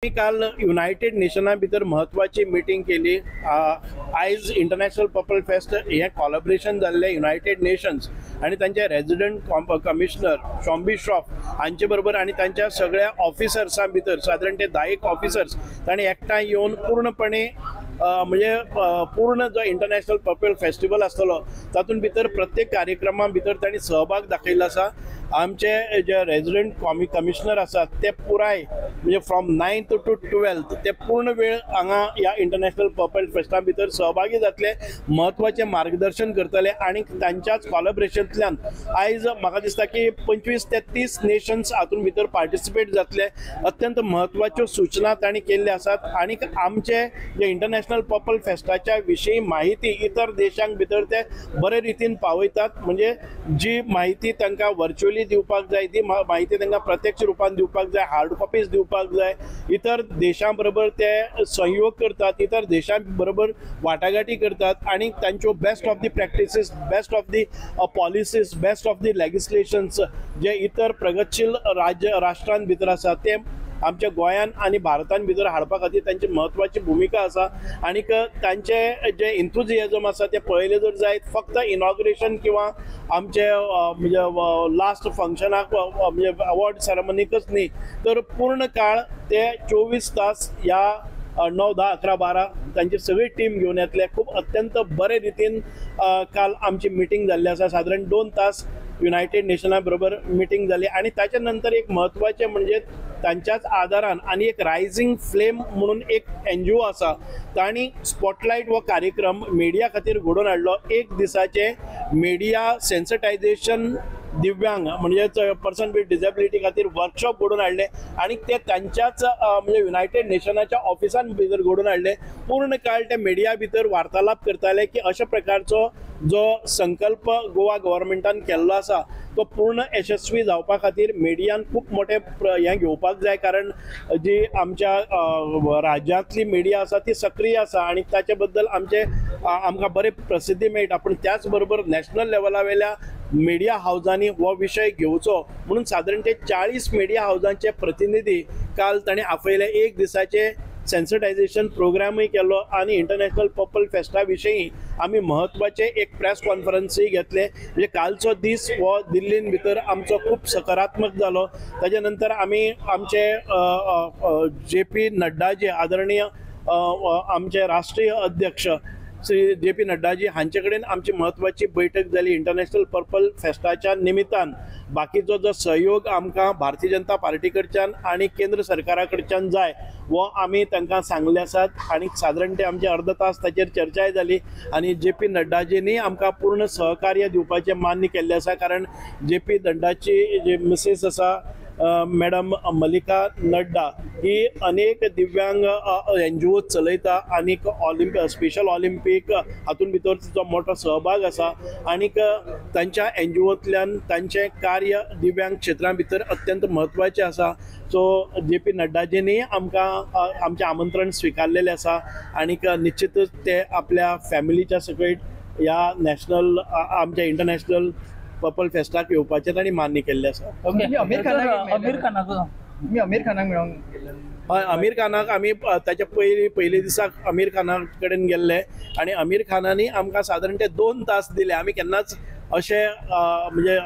काल युनायटेड नेशना भितर म्हत्वाची मिटींग केली. आयज इंटरनॅशनल पर्पल फेस्ट हें कॉलॅबरेशन जाल्लें युनायटेड नेशन्स आनी तांचे रेजिडंट कमिशनर शॉम्बी श्रॉफ हांचे बरोबर आनी तांच्या सगळ्या ऑफिसर्सां भितर सादारण ते 10 ऑफिसर्स तांणी एकठांय येवन पूर्णपणे म्हणजे पूर्ण जो इंटरनॅशनल पर्पल फेस्टिवल आसतलो तातूंत भितर प्रत्येक कार्यक्रमा भितर तांणी सहभाग दाखयल्लो आसा. आमचे जे रेजिडंट कमिशनर आसात ते पुराय म्हणजे फ्रॉम 9th to 12th ते पूर्ण वेळ हांगा ह्या इंटरनॅशनल पर्पल फेस्टा भितर सहभागी जातले, म्हत्वाचें मार्गदर्शन करतले आनी तांच्याच कॉलॅबरेशनांतल्यान आयज म्हाका दिसता की 25 ते 30 नेशन्स हातूंत भितर पार्टिसिपेट जातले. अत्यंत म्हत्वाच्यो सूचना तांणी केल्ल्यो आसात आनी आमचे जे इंटरनॅशनल पर्पल फेस्टाच्या विशीं माहिती इतर देशांक भितर ते बरे रितीन पावयतात. म्हणजे जी माहिती तांकां वर्च्युअली दिवपाक जाय ती माहिती तांकां प्रत्यक्ष रुपान दिवपाक जाय, हार्ड कॉपीज दिवपाक जाय. इतर देशां बरोबर ते संयोग करतात, इतर देशां बरोबर वाटाघाटी करतात आनी तांच्यो best of the practices, best of the policies, best of the legislations जे इतर प्रगतशील राज्य राष्ट्रां भितर आसा ते आमच्या गोंयान आनी भारतान भितर हाडपा खातीर तांची म्हत्वाची भुमिका आसा. आनीक तांचे जे एन्थुजियाजम आसा ते पळयलें जर जायत फक्त इनॉग्रेशन किंवा आमचे म्हणजे लास्ट फंक्शनाक म्हणजे अवॉर्ड सेरेमनीकच न्ही तर पूर्ण काळ ते 24 तास ह्या 9, 10, 11, 12 तांची सगळी टीम घेवन येतले. खूब अत्यंत बरे रितीन काल आमची मिटींग जाल्ली आसा. सादारण 2 तास युनायटेड नेशना बरोबर मिटींग जाली आनी ताच्या नंतर एक म्हत्वाचें म्हणजे तांच्याच आदारान आनी एक रायझींग फ्लेम म्हणून एक एनजीओ आसा तांणी स्पॉटलायट हो कार्यक्रम मिडिया खातीर घडोवन हाडलो. एक दिसाचें मिडिया सेन्सिटायझेशन दिव्यांग म्हणजेच पर्सन विथ डिसेबिलिटी खातीर वर्कशॉप घडोवन हाडले आनी ते तांच्याच म्हणजे युनायटेड नेशनाच्या ऑफिसान भितर घडोवन हाडले. पूर्ण काळ ते मिडिया भितर वार्तालाप करताले की अशा प्रकारचो जो संकल्प गोवा गव्हर्मेंटान केल्लो आसा तो पूर्ण यशस्वी जावपा खातीर मिडियान खूब मोठें हें घेवपाक जाय, कारण जी आमच्या राज्यांतली मिडिया आसा ती सक्रीय आसा आनी ताचे बद्दल आमचे आमकां बरी प्रसिद्धी मेळटा. पूण त्याच बरोबर नॅशनल लेवला वयल्या मिडिया हावजांनी हो विशय घेवचो म्हणून सादारण ते 40 मिडिया हावजांचे प्रतिनिधी काल ताणें आपयले. एक दिसाचे सेन्सिटायझेशन प्रोग्रामूय केलो आनी इंटरनॅशनल पर्पल फेस्टा विशीं आमी म्हत्वाचे एक प्रेस कॉन्फरन्सूय घेतले. म्हणजे कालचो दीस हो दिल्लीन भितर आमचो खूब सकारात्मक जालो. ताजे नंतर आमी आमचे जे पी नड्डाजी आदरणीय आमचे राष्ट्रीय अध्यक्ष श्री जे पी नड्डाजी हांचे कडेन आमची म्हत्वाची बैठक जाली. इंटरनॅशनल पर्पल फेस्टाच्या निमित्तान बाकीचो जो सहयोग आमकां भारतीय जनता पार्टी कडच्यान आनी केंद्र सरकारा कडच्यान जाय वो आमी तांकां सांगले आसात आनी सादारण ते आमचे अर्द तास ताचेर चर्चाय जाली आनी जे पी नड्डाजींनी आमकां पूर्ण सहकार्य दिवपाचें मान्य केल्लें आसा. कारण जे पी नड्डाची जी मिसेस आसा मॅडम मलिका नड्डा ही अनेक दिव्यांग एनजीओ चलयता आनीक स्पेशल ऑलिम्पीक हातूंत भितर तिचो मोठो सहभाग आसा आनीक तांच्या एनजीओंतल्यान तांचें कार्य दिव्यांग क्षेत्रां भितर अत्यंत म्हत्वाचें आसा. सो जे पी नड्डाजींनी आमकां आमचें आमंत्रण स्विकारलेलें आसा आनीक निश्चितच ते आपल्या फॅमिलीच्या सकयट ह्या नॅशनल आमच्या इंटरनॅशनल पर्पल फेस्टाक येवपाचें तांणी मान्य केल्लें आसा. आमिर खानाक मेळोंक गेल्ले? हय, आमिर खानाक आमी ताच्या पयले दिसाक आमिर खाना कडेन गेल्ले आनी आमिर खानांनी आमकां सादारण ते 2 तास दिले. आमी केन्नाच अशें म्हणजे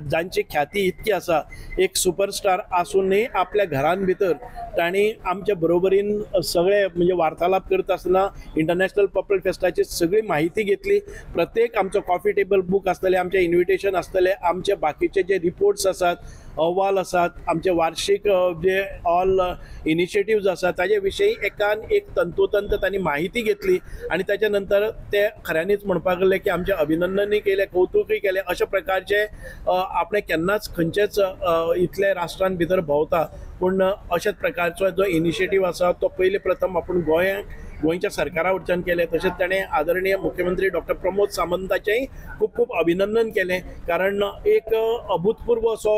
जांची ख्याती इतकी आसा एक सुपरस्टार आसूनय आपल्या घरान भितर तांणी आमच्या बरोबरीन सगळे म्हणजे वार्तालाप करता आसतना इंटरनॅशनल पर्पल फेस्टाची सगळी माहिती घेतली. प्रत्येक आमचो कॉफी टेबल बूक आसतले, आमचें इन्विटेशन आसतलें, आमचे बाकीचे जे रिपोर्ट्स आसात, अहवाल आसात, आमचे वार्षीक जे ऑल इनिशिएटिव्ज आसात ताजे विशीं एकान एक तंतोतंत तांणी माहिती घेतली आनी ताच्या नंतर ते खऱ्यांनीच म्हणपाक लागले की आमचें अभिनंदनूय केलें, कौतुकूय केलें. अशा प्रकारचे आपणें केन्नाच खंयचेच इतले राष्ट्रान भितर भोंवता पूण अशाच प्रकारचो जो इनिशिएटीव आसा तो पयले प्रथम आपूण गोंयच्या सरकारा वटच्यान केलें. तशेंच ताणें आदरणीय मुख्यमंत्री डॉक्टर प्रमोद सामंताचेंय खूब खूब अभिनंदन केलें, कारण एक अभूतपूर्व असो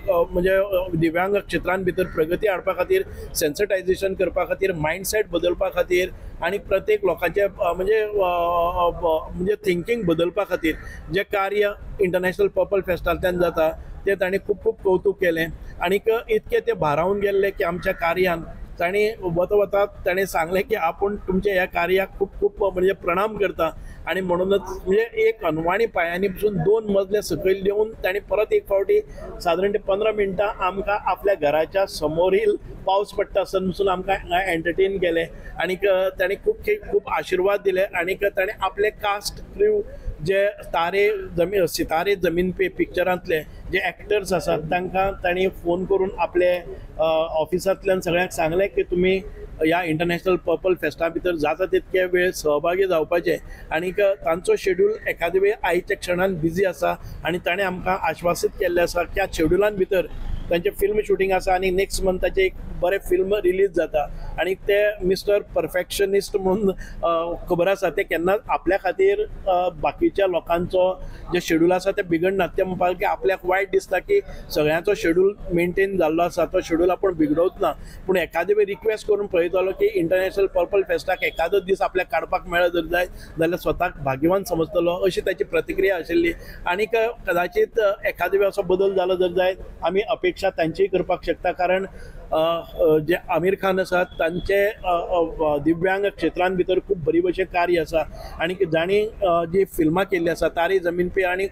म्हणजे दिव्यांग क्षेत्रान भितर प्रगती हाडपा खातीर, सेन्सिटायझेशन करपा खातीर, मायंडसेट बदलपा खातीर आनी प्रत्येक लोकांचे म्हणजे म्हणजे थिंकींग बदलपा खातीर जें कार्य इंटरनॅशनल पर्पल फेस्टांतल्यान जाता तें ताणें खूब खूब कौतूक केलें आनीक इतकें ते भारावन गेल्ले की आमच्या कार्यान तांणी वता वता ताणें सांगलें की आपूण तुमच्या ह्या कार्याक खूब खूब म्हणजे प्रणाम करता आनी म्हणूनच म्हणजे एक अनवाणी पांयांनी पसून 2 मजले सकयल देवन ताणें परत एक फावटी सादारण ते 15 मिनटां आमकां आपल्या घराच्या समोरील पावस पडटा आसतना पसून आमकां एंटरटेन केलें आनीक ताणें खूब खूब आशिर्वाद दिले आनीक ताणें आपले कास्ट क्रू जे तारे जमीन सितारे जमीन पे पिक्चरांतले जे एक्टर्स आसात तांकां तांणी फोन करून आपले ऑफिसांतल्यान सगळ्यांक सांगलें की तुमी ह्या इंटरनॅशनल पर्पल फेस्टा भितर जाता तितके वेळ सहभागी जावपाचे आनीक तांचो शेड्यूल एखादे वेळ आयच्या क्षणान बिजी आसा आनी ताणें आमकां आश्वासीत केल्लें आसा की ह्या शेड्युलान भितर तांचें फिल्म शुटींग आसा आनी नेक्स्ट मंथाचें एक बरें फिल्म रिलीज जाता आनी ते मिस्टर परफेक्शनिस्ट म्हणून खबर आसा ते केन्नाच आपल्या खातीर बाकीच्या लोकांचो जे शेड्यूल आसा ते बिगडनात. ते म्हणपाक की आपल्याक वायट दिसता की सगळ्यांचो शेड्यूल मेंटेन जाल्लो आसा तो शेड्यूल आपूण बिगडोवच ना, पूण एखादे वेळ रिक्वेस्ट करून पळयतलो की इंटरनॅशनल पर्पल फेस्टाक एखादो दीस आपल्याक काडपाक मेळत जर जाय जाल्यार स्वताक भाग्यवान समजतलो अशी ताची प्रतिक्रिया आशिल्ली. आनीक कदाचित एखादे वेळ असो बदल जालो जर जाय आमी अपेक्षा तांचीय करपाक शकता, कारण जे आमिर खान आसात तांचे दिव्यांग क्षेत्रान भितर खूब बरी भशेन कार्य आसा आनी जांणी जी फिल्मां केल्ली आसा तारे जमीन पे आनी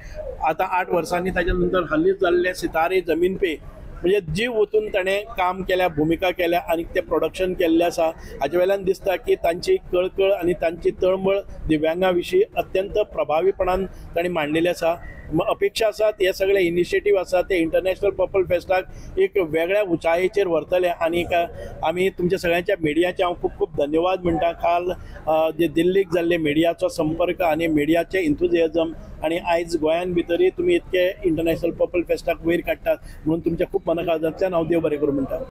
आतां 8 वर्सांनी ताच्या नंतर हालींच जाल्ले सितारे जमीन पे म्हणजे जीव ओतून ताणें काम केल्या, भुमिका केल्या आनी तें प्रोडक्शन केल्लें आसा. हाजे वेल्यान दिसता की तांची कळकळ आनी तांची तळमळ दिव्यांगा विशीं अत्यंत प्रभावीपणान तांणी मांडलेली आसा. अपेक्षा आसात हे सगळे इनिशिएटीव आसा ते इंटरनॅशनल पर्पल फेस्टाक एक वेगळ्या उंचायेचेर व्हरतले आनी आमी तुमच्या सगळ्यांच्या मिडियाचे हांव खूब खूब धन्यवाद म्हणटा. काल जे दिल्लीक जाल्ले मिडियाचो संपर्क आनी मिडियाचे इंथुजियाजम आनी आयज गोंयान भितरय तुमी इतके इंटरनॅशनल पर्पल फेस्टाक वयर काडटात म्हणून तुमच्या खूब मनाकाळजांतल्यान हांव देव बरें करूं म्हणटा.